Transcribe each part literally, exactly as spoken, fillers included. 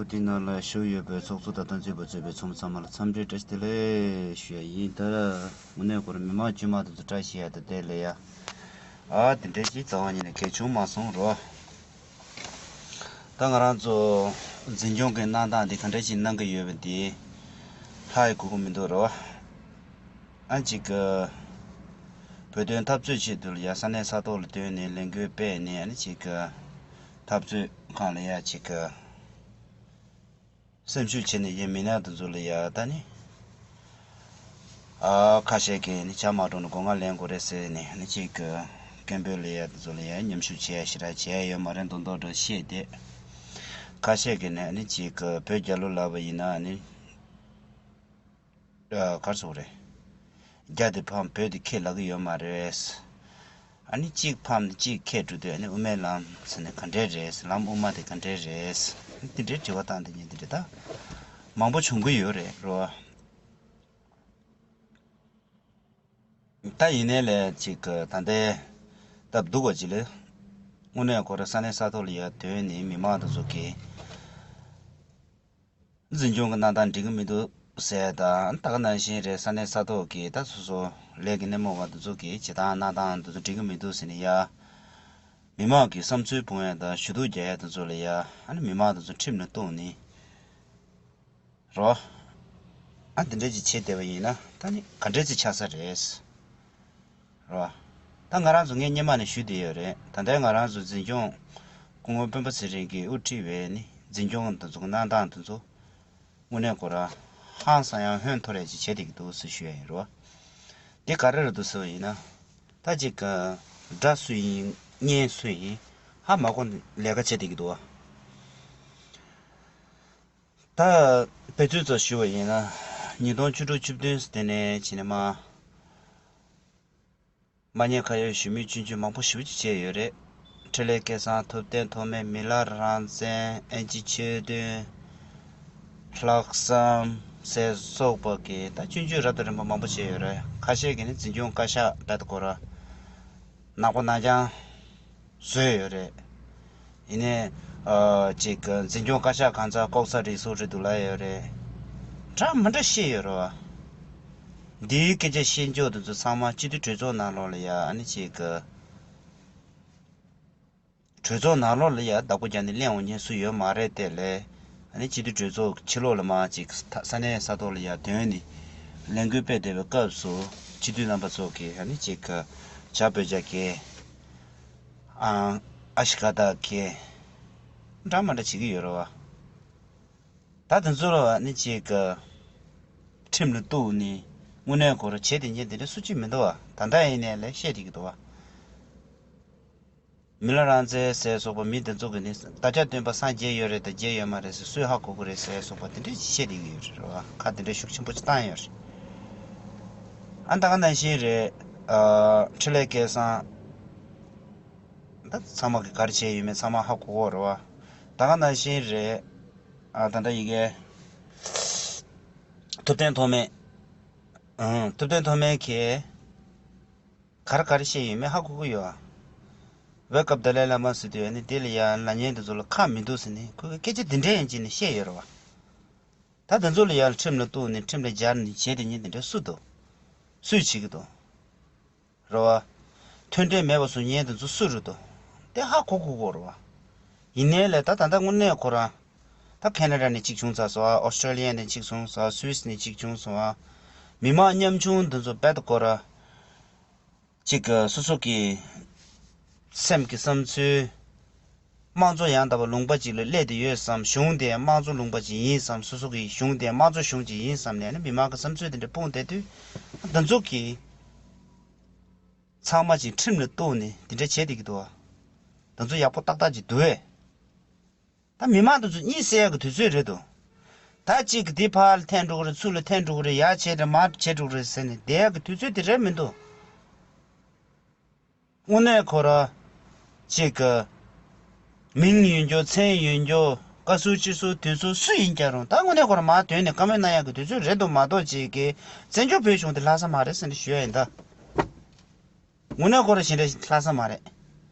དེའི་ནང་ལ་ཞུགས་ཡོད་པའི་ཚོགས་གཙོ་དང་སྟོན་ཚོགས་པ་གཙོས་པའི་ཚོགས་མི་ཚང་མ་ལ་འཚམས་འདྲི་བཀྲ་ཤིས་བདེ་ལེགས་ཞུ་ཡ་ཡིན། ད་དངོས་གནས་ཁོ་རང་མི་མང་དཀྱུས་མ་དེ་ཚོ་བཀྲ་ཤིས་ཡ་ད་བདེ་ལེགས་ཡ། ཨ་དེ་འདྲ་ཅིག་རྩ་བ་ཉིད་ནས་གལ་བྱུང་མ་སོང་རོ། ད་ང་རང་ཚོ་འཛིན་སྐྱོང་གི་གནང་སྟངས་འདི་ག་འདྲ་ཞིག་གནང་གི་ཡོད་པ་འདི་ཧ་ཡི་གོ་གི་མི་འདུག་རོ། ཨ་ཅིག་གི་བོད་དོན་འཐབ་རྩོད་ཆེད་དུ་ལ་ཡ་ས་གནས་ས་ཐོག་ལ་བཏོན་ནས་ལས་འགུལ་སྤེལ་ནས་ཨ་ནི་ཅིག་གི་འཐབ་རྩོད་ཁང་ལ་ཡ་ཅིག་གི་སེམས་ཤུགས་ཆེ་ནས་ཡིན་མི་སྣ་དེ་ཚོ་ལ་ཡ་ད་ནི། ཨ་ཁ་ཤས་ཀྱིས་ནི་བྱ་མ་འགྲོ་ན་སྒོ་ང་ལེན་དགོས་རེད་ཟེར་ནས་ནི་གཅིག་གི་སྐད་འབོད་ལ་ཡ་དེ་ཚོ་ལ་ཡ་མཉམ་ཞུགས་བྱས་ཞེ་དྲག་བྱས་ཡོད་མ་རེད་མདོག་མདོག་འདྲ་བཤད་དེ། ཁ་ཤས་ཀྱིས་ནི་ནི་གཅིག་གི་བོད་རྒྱལ་ལོ་ལབ་པ་ཡིན་ན་ནི། ཨ་ག་རེ་ཟེར་དགོས་རེད། རྒྱ་དེ་ཕམ་བོད་དེ་ཁེ་ལབ་ཀྱི་ཡོད་མ་རེད། ཨ་ནི་གཅིག་ཕམ་གཅིག་ཁེ་འགྲོ་དུས་ཨ་ནི་དབུ་མའི་ལམ་ཟེར་ནས་ག་འདྲས་རེད། ལམ་དབུ་མ་དེ་ག་འདྲས་རེད། ཨ་ནི་དེ་འདྲའི་དྲི་བ་བཏང་དེ་ཉིད་དེ་འདྲ་ད་མང་པོ་བྱུང་གི་ཡོད་རེད་རོ། ད་ཡིན་ནའི་ལས་ཅིག་གི་ད་ལྟའི་སྟབས་སྡུག་པ་ཅིག་ལ་དངོས་གནས་ཁོ་རང་ས་གནས་ས་ཐོག་ལ་ཡར་ཐོན་ནས་མི་མང་དེ་ཚོ་གིས། འཛིན་སྐྱོང་གི་གནང་སྟངས་འགྲིག་གི་མི་འདུག་ཟེར་དང་ད་ག་ནང་བཞིན་རེད། ས་གནས་ས་ཐོག་གི་ད་སོ་སོ་ལས་ཀྱི་སྣེ་མོ་བ་དེ་ཚོ་གི་བྱེད་སྟངས་གནང་སྟངས་དེ་ཚོ་འགྲིག་གི་མི་འདུག་ཟེར་ནས་ཡ། མི་མང་གི་བསམ་ཚུལ་སྤུངས་ཡ་དང་ཞུ་གཏུག་རྒྱག་ཡ་དེ་ཚོ་ལ་ཡ་ཨ་ནི་མི་མང་དེ་ཚོ་ཁྲིམས་ལ་གཏུགས་ནི་རོ། ཨ་དེ་འདྲ་ཅིག་བྱེད་བསྡད་པ་ཡིན་ན་ད་ནི་ག་འདྲ་ཅིག་ཆགས་ས་རེད། རེད་བ། ད་ང་རང་ཚོ་ངས་སྔོན་མ་ནས་ཞུས་བསྡད་ཡོད་རེད། ད་ལྟའི་ང་རང་ཚོ་འཛིན་སྐྱོང་སྐུ་ངོ་སྤེན་པ་ཚེ་རིང་གིས་དབུ་ཁྲིད་པའི་ནི་འཛིན་སྐྱོང་དེ་ཚོ་གི་གནང་སྟངས་དེ་ཚོ་དངོས་གནས་ཁོ་རང་ཧང་སང་ཡང་ཧོན་ཐོར་ཡ་ཅིག་བྱེད་བསྡད་ཀྱི་འདུག་ཟེར་ཞུ་ཡ་ཡིན་རེད་བ། འདི་ག་རེ་རེད་འདུག་ཟེར་བ་ཡིན་ན། ད་ཅིག་གི་དགྲ་སུ་ཡིན་གཉེན་སུ་ཡིན་ཧ་མ་གོ་ནས་ལས་ཀ་བྱེད་བསྡད་ཀྱི་འདུག་བ། ད་དཔེ་མཚོན་ཙམ་ཞུ་བ་ཡིན་ན། ཉིས་སྟོང་བཅུ་དྲུག་བཅུ་བདུན་དེ་ནས་བྱས་ནས་མ། མ་ཉེས་ཁ་གཡོགས་ཞུ་མི་སྐྱོན་བརྗོད་མང་པོ་ཞེ་པོ་ཅིག་བྱས་ཡོད་རེད། འཕྲིན་ལས་སྐལ་བཟང་། ཐུབ་བསྟན་ཐོགས་མེད། མི་ལ་རང་བཙན། ཨེན་ཅི་ཆོས་སྒྲོན། ལྷག་བསམ་ཟེར་སོགས་པ་གི་ད་སྐྱོན་བརྗོད་རབ་དང་རིམ་པ་མང་པོ་བྱས་ཡོད་རེད། ཁ་ཤས་ཀྱིས་ནི་འཛིན་སྐྱོང་བཀའ་ཤག་རྦད་དེ་ཁོ་རང་ནག་པོ་ནག་རྐྱང་བཟོས་ཡོད་རེད། ཡིན་ནའི། ཨ་ཅིག་འཛིན་སྐྱོང་བཀའ་ཤག་གང་ཚ་ལྐོག་ཟ་རེད་སོག་རེད་འདུག་ལབ་ཡོད་རེད། འདྲ་མི་འདྲ་བཤད་ཡོད་རེད་བ། འདིའི་སྐད་ཆ་བཤད་ཕྱོགས་དེ་ཚོ་ཚང་མ་སྤྱི་འཐུས་གྲོས་ཚོགས་ནང་ལོགས་ལ་ཡ་ཨ་ནི་ཅིག་གི་གྲོས་ཚོགས་ནང་ལོགས་ལ་ཡ་བདག་པོ་རྒྱག་ནས་གླེང་འོང་མཁན་སུ་ཡོད་མ་རེད་དེ་ལས། ཨ་ནི་སྤྱི་འཐུས་གྲོས་ཚོགས་ཕྱི་ལོགས་ལ་མ་ཅིག་ས་གནས་ས་ཐོག་ལ་ཡ་ཐོན་ནས་ལས་འགུལ་སྤེལ་བསྡད་པའི་སྐབས་སུ་སྤྱི་འཐུས་རྣམ་པ་ཚོ་གིས་ཨ་ནི་ཅིག་གི་བྱ་བོད་རྒྱ་སྐད། ཨང་། ཨ་ཤི་ཀ་ད་སྐད། འདྲ་མི་འདྲ་བྱེད་ཀྱི་ཡོད་རེད་བ། ད་དེ་ཚོ་ལ་ནི་ཅིག་གི་ཁྲིམས་ལ་གཏུགས་ནས་དངོས་གནས་ཁོ་རང་བྱེད་དེ་ཉན་དེ་འདྲ་སུ་གཅིག་མི་འདུག་བ། ད་ལྟ་ཡིན་ནའི་ལས་བཤད་བསྡད་ཀྱི་འདུག་བ། མི་ལ་རང་བཙན་ཟེར་སོགས་པ་མི་དེ་ཚོ་གི་ནི་བརྡ་ཁྱབ་སྟོན་པ་སངས་རྒྱས་ཡོད་རེད་དང་རྒྱས་ཡོད་མ་རེད་ཟེར་སུས་ཧ་གོ་གི་རེད་ཟེར་སོགས་པ་དེ་འདྲ་བཤད་བསྡད་ཀྱི་ཡོད་རེད་བ། ཁ་དེ་འདྲ་ཤུགས་ཆེན་པོ་ཅིག་བཏང་ཡོད་རེད། ཨ་ད་ག་ནང་བཞིན་རེད། ཨ་འཕྲིན་ལས་སྐལ་བཟང་། ད་ཚང་མ་གི་ག་རེ་བྱས་ཡོད་མེད་ཚང་མ་ཧ་གོ་གི་རེད་བ། ད་ག་ནང་བཞིན་རེད། ཨ་ད་ལྟ་ཡི་གེ་ཐུབ་བསྟན་ཐོགས་མེད། ཨང་། ཐུབ་བསྟན་ཐོགས་མེད་ཀྱིས་ག་རེ་ག་རེ་བཤད་ཡོད་མེད་ཧ་གོ་གི་ཡོད་ཨ། Wake up Dalai Lama ཟེར་དུས་ཨ་ནི་དེ་ལ་ཡ་ལབ་མཁན་དེ་ཚོ་ལ་ཁག་མི་འདུག་ཟེར་ནས་ཁོ་གི་སྐད་ཆ་དེ་འདྲ་ཡིན་གཅིག་ནས་བཤད་ཡོད་རེད་བ། ད་དེ་ཚོ་ལ་ཡ་ཁྲིམས་ལ་གཏུགས་ནས་ཁྲིམས་ལ་སྦྱར་ནས་བྱས་དེ་ཉིད་དེ་འདྲ་སུ་འདུག་སུས་བྱེད་ཀྱི་འདུག་རེད་བ། མཐུན་འབྲེལ་མེད་པ་བཟོ་མཁན་དེ་ཚོ་སུ་རེད་འདུག་དེ་ཧ་གོ་དགོས་ཀྱི་རེད་བ། ཡིན་ནའི་ལས་ད་ད་ལྟ་དངོས་གནས་ཁོ་རང་། ད་ཁེ་ན་ཌ་ནས་གཅིག་བྱུང་ཚར་སོང་ཨ། ཨོ་སི་ཀྲེ་ལི་ཡ་ནས་གཅིག་བྱུང་སོང་ཨ། སུད་སི་ནས་གཅིག་བྱུང་སོང་ཨ། མི་མང་ཉམ་ཆུང་དེ་ཚོ་རྦད་དེ་ཁོ་རང་། གཅིག་གི་སོ་སོ་གི་སེམས་ཀྱི་བསམ་ཚུལ། དམངས་གཙོ་ཡང་དག་པ་ལུང་པ་གཅིག་ལ་སླེབས་བསྡད་ཡོད་བསམ། གཞུང་དེ་དམངས་གཙོ་ལུང་པ་གཅིག་ཡིན་བསམ། སོ་སོ་གི་གཞུང་དེ་དམངས་གཙོ་གཞུང་གཅིག་ཡིན་བསམ་ནས་ནི་མི་མང་གི་བསམ་ཚུལ་དེ་འདྲ་སྤུངས་བསྡད་དུས། ད་ཚོ་གི་ཚང་མ་གཅིག་ཁྲིམས་ལ་གཏུགས་ནས་དེ་འདྲ་བྱས་བསྡད་ཀྱི་འདུག་བ། ད་ཚོ་ཡག་པོ་ཏག་ཏག་ཅིག་འདུག་བས། ད་མི་མང་དེ་ཚོ་གཉིད་སད་ཡག་གི་དུས་ཚོད་རེད་དོ། ད་གཅིག་གི་འདི་ཕར་ལ་འཐེན་འགྲོ་གི་རེད། ཚུར་ལ་འཐེན་འགྲོ་གི་རེད། ཡར་བྱས་རེད་མར་བྱས་འགྲོ་གི་རེད་ཟེར་ནས་བསྡད་ཡག་གི་དུས་ཚོད་དེ་རེད་མི་འདུག་དངོས་གནས་ཁོ་ར། གཅིག་གི་མིང་ཡོད་འགྱོ་མཚན་ཡོད་འགྱོ། བཀའ་ཟུར་སྤྱི་ཟུར་དོན་ཟུར་སུ་ཡིན་ཀྱང་རུང་ད་དངོས་གནས་ཁོ་ར་མར་དོན་ནས་བཀའ་མོལ་གནང་ཡག་གི་དུས་ཚོད་རེད་འདུག་མ་གཏོགས་གཅིག་གི་བཙན་བྱོལ་བོད་གཞུང་དེ་ལྷག་ས་མ་རེད་ཟེར་ནས་ཞུ་ཡ་ཡིན་ད། དངོས་གནས་ཁོ་ར་ཞེ་དྲག་ལྷག་ས་མ་རེད།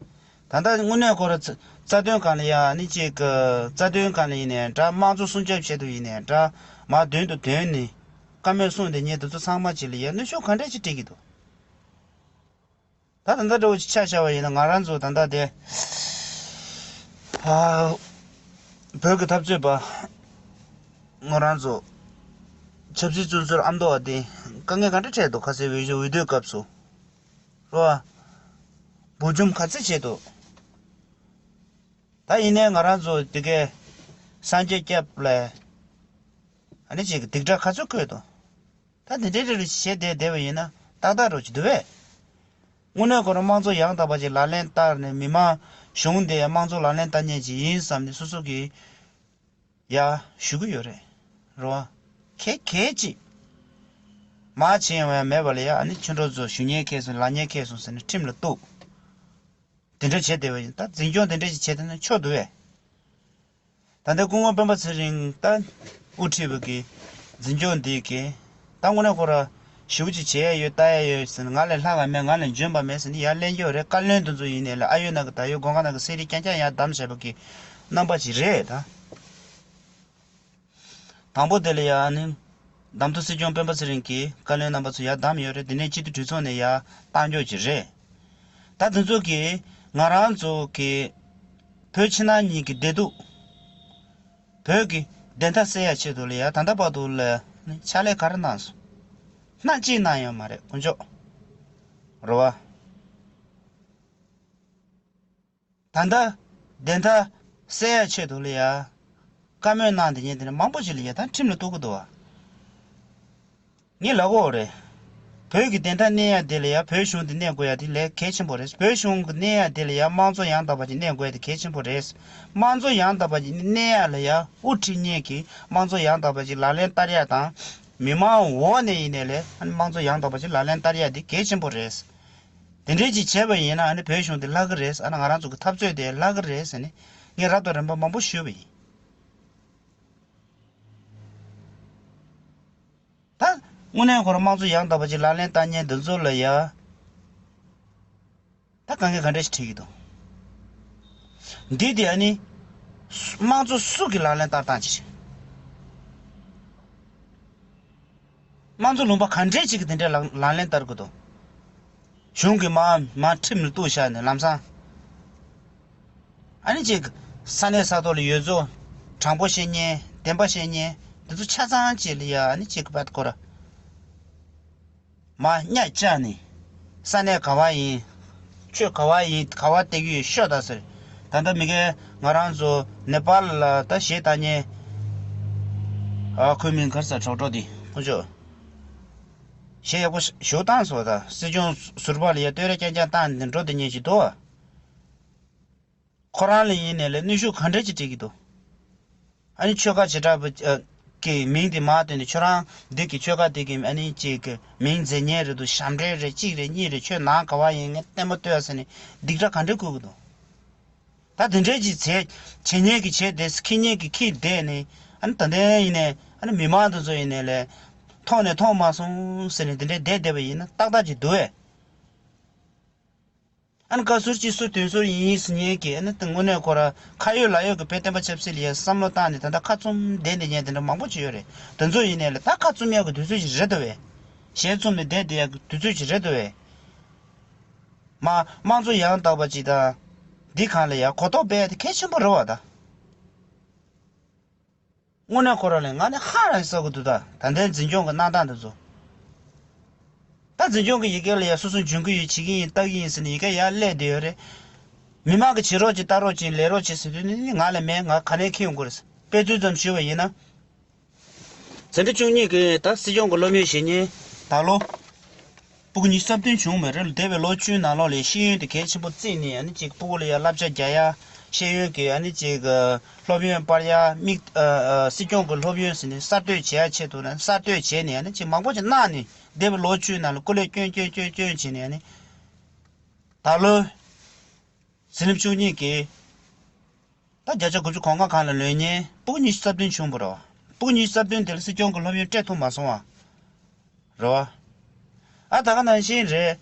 ད་ལྟ་དངོས་གནས་ཁོ་ར་ཚ་ རྩ་དོན་སྒང་ལ་ཡང་ནི་ཅིག་གི་རྩ་དོན་སྒང་ལ་ཡིན་ནའི་འདྲ། དམངས་གཙོ་སྲུང་སྐྱོབ་ཆེད་དུ་ཡིན་ནའི་འདྲ། མར་མདུན་དུ་དོན་ནི་བཀའ་མོལ་གསུངས་ཏེ་ཉེ་དུ་ཚོ་ཚང་མ་ཅིག་ལ་ཡང་གནོན་ཤུགས་ག་འདྲ་ཅིག་སྤྲད་ཀྱི་འདུག། ད་ད་ལྟ་འདྲ་བོ་ཅིག་ཆ་བཞག་པ་ཡིན་ན། ང་རང་ཚོ་ད་ལྟ་དེ་ཨ་བོད་ཀྱི་འཐབ་རྩོད་པ་ང་རང་ཚོ་ཆབ་སྲིད་བཙོན་ཟུར་ཨ་མདོ་བ་དེ་དཀའ་ངལ་ག་འདྲ་འཕྲད་འདུག། ཁ་སང་འོས་ཤོག་འོས་བསྡུའི་སྐབས་སུ་རོ། འབུར་འཇོམས་ག་ཚད་བྱས་འདུག། ད་ཡིན་ནའི་ང་རང་ཚོ་དེ་གའི་སངས་རྒྱས་སྐྱབས་ལ་ཨ་ནི་ཅིག་སྡིགས་སྒྲ་ག་ཚོད་བཀོད་འདུག། ད་དེ་འདྲའི་རེ་རེ་བྱས་བསྡད་བསྡད་པ་ཡིན་ན་ཏག་ཏག་རོ་ཅིག་འདུག་བས། དངོས་གནས་ཁོ་རང་དམངས་གཙོ་ཡང་དག་པ་ཅིག་ལག་ལེན་བསྟར་ནས། མི་མང་གཞུང་དེ་དམངས་གཙོ་ལག་ལེན་བསྟར་མཁན་ཅིག་ཡིན་བསམ་ནས་སོ་སོ་གིས་ཡ་ཞུ་གི་ཡོད་རེད། རོ། གལ་གལ་ཅིག་མར་ཕྱིན་ཡོང་ཡ་མེད་པ་ལ་ཡ། ཨ་ནི་ཁྱོད་རང་ཚོ་ཞུ་མཁན་འཁེལ་སོང་། ལབ་མཁན་འཁེལ་སོང་ཟེར་ནས་ཁྲིམས་ལ་གཏུགས། དེ་འདྲ་བྱས་བསྡད་པ་ཡིན། ད་འཛིན་སྐྱོང་དེ་འདྲ་ཞིག་བྱས་བསྡད་ན་ཆོག་འདུག་བས། ད་ལྟ་སྐུ་ངོ་སྤེན་པ་ཚེ་རིང་ད་དབུ་ཁྲིད་པ་གི་འཛིན་སྐྱོང་འདི་གིས་ད་དངོས་གནས་ཁོ་ར་ཞེ་པོ་ཅིག་བྱེད་ཡ་ཡོད། ལྟ་ཡ་ཡོད་ཟེར་ནས། ང་ལས་ལྷག་ག་མེད། ང་ལས་འཇོན་པ་མེད་ཟེར་ནས་ཡར་གླེང་གི་ཡོད་རེད། བཀའ་བློན་དེ་ཚོ་ཡིན་ནའི་ལ་ཨ་ཡོད་ན་གི་ད་ཡོད། སྒོ་ཁ་ན་གི་སེ་རི་རྐྱང་རྐྱང་ཡར་བདམས་བྱས་པ་གི་རྣམ་པ་ཅིག་རེད་ད། དང་པོ་དེ་ལ་ཡ་ནི་གདམ་ཐོ་སྲིད་སྐྱོང་སྤེན་པ་ཚེ་རིང་གིས་བཀའ་བློན་རྣམ་པ་ཚོ་ཡར་བདམས་ཡོད་རེད། དེ་ནས་སྤྱི་འཐུས་གྲོས་ཚོགས་ནས་ཡར་བཏང་རྒྱུ་ཅིག་རེད། ད་དེ་ཚོ་གིས་ང་རང་ཚོ་གི་བོད་ཕྱི་ནང་གཉིས་ཀྱི་བདེ་སྡུག། བོད་ཀྱི་བདེན་མཐའ་གསལ་ཡ་ཆེད་དུ་ལ་ཡ་ད་ལྟ་བར་དུ་ལ་ཕྱག་ལས་ག་རེ་གནང་སོང་། སྣ་གཅིག་གནང་ཡོད་མ་རེད་དཀོན་མཆོག། རེད་བ། ད་ལྟ་བདེན་མཐའ་གསལ་ཡ་ཆེད་དུ་ལ་ཡ་བཀའ་མོལ་གནང་དེ་ཉིད་དེ་ནི་མང་པོ་ཞིག་ལ་ཡ་ད་ཁྲིམས་ལ་གཏུག་གི་འདུག་བ། ངས་ལབ་གོ་རེད། བོད་ཀྱི་བདེན་མཐའ་གནས་ཡ་དེ་ལ་ཡ་བོད་གཞུང་དེ་གནས་དགོས་ཡ་དེ་ལས་གལ་ཆེན་པོ་རེད། བོད་གཞུང་གི་གནས་ཡ་དེ་ལ་ཡ་དམངས་གཙོ་ཡང་དག་པ་ཅིག་གནས་དགོས་ཡ་དེ་གལ་ཆེན་པོ་རེད། དམངས་གཙོ་ཡང་དག་པ་ཅིག་གནས་ཡ་ལ་ཡ་དབུ་ཁྲིད་མཁན་གྱིས་དམངས་གཙོ་ཡང་དག་པ་ཅིག་ལག་ལེན་བསྟར་ཡ་དང་། མི་མང་འོག་ནས་ཡིན་ནའི་ལས་ཨ་ནི་དམངས་གཙོ་ཡང་དག་པ་ཅིག་ལག་ལེན་བསྟར་ཡ་དེ་གལ་ཆེན་པོ་རེད། དེ་འདྲའི་ཅིག་བྱས་པ་ཡིན་ན་ཨ་ནི་བོད་གཞུང་དེ་ལྷག་གི་རེད། ཨ་ནི་ང་རང་ཚོ་གི་འཐབ་རྩོད་དེ་ལྷག་གི་རེད་ཟེར་ནས་ངས་རབ་དང་རིམ་པ་མང་པོ་ཞུས་པ་ཡིན། ད་དངོས་གནས་ཁོ་རང་དམངས་གཙོ་ཡང་དག་པ་ཅིག་ལག་ལེན་བསྟར་མཁན་འདི་ཚོ་ལ་ཡ་ད་དཀའ་ངལ་ག་འདྲ་ཞིག་འཕྲད་ཀྱི་འདུག། འདི་དེ་ཨ་ནི་དམངས་གཙོ་སུ་གིས་ལག་ལེན་བསྟར་སྟངས་ཅིག་རེད། དམངས་གཙོ་ལུང་པ་ག་འདྲས་ཅིག་གིས་དེ་འདྲའི་ལག་ལག་ལེན་བསྟར་དགོས་འདུག། གཞུང་གིས་མར་མར་ཁྲིམས་ལ་གཏུགས་བཞག་ནས་ལམ་སང་། ཨ་ནི་ཅིག་ས་གནས་ས་ཐོག་ལ་ཡོད་ཚོ་དྲང་པོ་བཤད་མཁན་བདེན་པ་བཤད་མཁན་འདི་ཚོ་ཆ་ཚང་ཅིག་ལ་ཡ་ཨ་ནི་ཅིག་བད་ཁོ་ར། མར་གཉའ་བཅག་ནས་ས་གནས་ག་བ་ཡིན། ཁྱོད་ག་བ་ཡིན། ག་བ་བསྡད་ཀྱི་ཡོད་ཤོད་ད་ཟེར། ད་ལྟ་མི་གའི་ང་རང་ཚོ་ནེ་པཱལ་ལ་ད་གཞས་བཏང་མཁན། ཨ་ཁོའི་མིང་ག་རེ་ཟེར། གྲོགས་གྲོགས་དེ་ཁོ་ཚོས་གཞས་ཡག་པོ་ཞེ་པོ་བཏང་སོང་། ད་སྲིད་སྐྱོང་ཟུར་པ་ལ་ཡ་བསྟོད་ར་རྐྱང་རྐྱང་བཏང་ནས་འགྲོ་བསྡད་མཁན་ཞིག་འདུག། ཁོ་རང་ལ་ཡིན་ནའི་ལས་གནོན་ཤུགས་ག་འདྲ་ཅིག་སྤྲད་ཀྱི་འདུག། ཨ་ནི་ཆོལ་ཁ་བྱེ་བྲག་པ་ཨ་གི་མིང་དེ་མར་བཏོན་ནས། ཁྱོད་རང་འདི་གི་ཆོལ་ཁ་དེ་གི་ཨ་ནི་ཅིག་གི་མིང་འཛིན་མཁན་རེད་འདུག། ཞབས་འདྲེན་རེད། གཅིག་རེད། གཉིས་རེད། ཁྱོད་ནང་ག་བ་ཡིན། ངས་ལྟད་མོ་ལྟོས་ཟེར་ནས་སྡིགས་སྒྲ་ག་འདྲ་བསྐུལ་གྱི་འདུག། ད་དེ་འདྲའི་ཅིག་བྱས་བྱེད་མཁན་གྱིས་བྱས་བསྡད། ཁྱེར་མཁན་གྱིས་ཁྱེར་བསྡད་ནས། ཨ་ནི་ད་ལྟའི་ཡིན་ནའི་ཨ་ནི་མི་མང་དེ་ཚོ་ཡིན་ནའི་ལས་མཐོང་ནས་མཐོང་མ་སོང་ཟེར་ནས་དེ་འདྲའི་བསྡད་བསྡད་པ་ཡིན་ན་ཏག་ཏག་ཅིག་འདུག་བས། ཨ་ནི་བཀའ་ཟུར་སྤྱི་ཟུར་དོན་ཟུར་ཡིན་ཟེར་མཁན་གྱིས་ཨ་ནི་དངོས་གནས་ཁོ་ར་ཁ་ཡོད་ལག་ཡོད་ཀྱི་བོད་བསྟན་པ་ཆབ་སྲིད་ལ་ཡ་བསམ་བློ་བཏང་ནས་ད་ལྟ་ཁ་བཙུམ་བསྡད་བསྡད་མཁན་དེ་འདྲ་མང་པོ་ཅིག་ཡོད་རེད། དེ་ཚོ་ཡིན་ནའི་ལ་ད་ཁ་བཙུམ་ཡག་གི་དུས་ཚོད་ཅིག་རེད་འདུག་བས། ཞལ་བཙུམ་ནས་བསྡད་བསྡད་ཡག་གི་དུས་ཚོད་ཅིག་རེད་འདུག་བས། མ་དམངས་གཙོ་ཡང་དག་པ་ཅིག་དང་འདི་སྒང་ལ་ཡ་གོ་རྟོགས་སྤེལ་ཡ་དེ་གལ་ཆེན་པོ་རེད་བ་ད། དངོས་གནས་ཁོ་རང་ལ་ང་ནི་ཧ་རང་ས་གི་འདུག། ད་ད་ལྟའི་འཛིན་སྐྱོང་གི་གནང་སྟངས་འདི་ཚོ། ད་འཛིན་སྐྱོང་གི་ཡི་གེ་ལ་ཡ་སོ་སོ་འཇོན་གི་ཡོད། བྱེད་ཀྱི་ཡིན། ལྟ་གི་ཡིན་ཟེར་ནས་ཡི་གེ་ཡར་སླེབས་བསྡད་ཡོད་རེད། མི་མང་གི་བྱེད་རོགས་བྱེད། ལྟ་རོགས་བྱེད། ལས་རོགས་བྱེད་ཟེར་དུས་ནི་ང་ལ་མེད། ང་ག་ནས་འཁྱེར་ཡོང་དགོས་རེད། དཔེ་མཚོན་ཙམ་ཞུས་པ་ཡིན་ན། འཛིན་གྲྭ་བཅུ་གཉིས་ཀྱི་ད་སྲིད་སྐྱོང་གི་སློབ་ཡོན་བཞེས་མཁན་ད་ལོ་ཕྲུ་གུ་ཉི་ཤུ་རྩ་བདུན་བྱུང་བ་རེད། འདས་པའི་ལོ་བཅུའི་ནང་ལོགས་ལ་ཤེས་ཡོན་དེ་གལ་ཆེན་པོ་བརྩིས་ནས་ཨ་ནི་ཅིག་ཕྲུ་གུ་ལ་ཡ་བསླབ་བྱ་རྒྱག་ཡ། ཤེས་ཡོན་གྱི་ཨ་ནི་ཅིག་སློབ་ཡོན་སྤར་ཡ། མིག་ཨ་ཨ་སྲིད་སྐྱོང་གི་སློབ་ཡོན་ཟེར་ནས་གསར་གཏོད་བྱེད་ཡ་ཆེད་དུ་ན་གསར་གཏོད་བྱས་ནས་ཨ་ནི་ཅིག་མང་པོ་ཅིག་གནང་ནས། འདས་པའི་ལོ་བཅུའི་ནང་ལ་སྐུ་ལས་བསྐྱོན་བསྐྱོན་བསྐྱོན་བསྐྱོན་བྱས་ནས་ཨ་ནི་ད་ལོ་འཛིན་གྲྭ་བཅུ་གཉིས་ཀྱི་ད་བརྒྱ་ཆ་དགུ་བཅུ་གོ་ལྔ་སྒང་ལ་ལོན་མཁན་ཕྲུ་གུ་ཉི་ཤུ་རྩ་བདུན་བྱུང་བ་རེད། ཕྲུ་གུ་ཉི་ཤུ་རྩ་བདུན་དེ་ལ་སྲིད་སྐྱོང་གི་སློབ་ཡོན་སྤྲད་ཐུབ་མ་སོང་བ་རེད་བ། ཨ་ད་ག་ནང་བཞིན་རེད།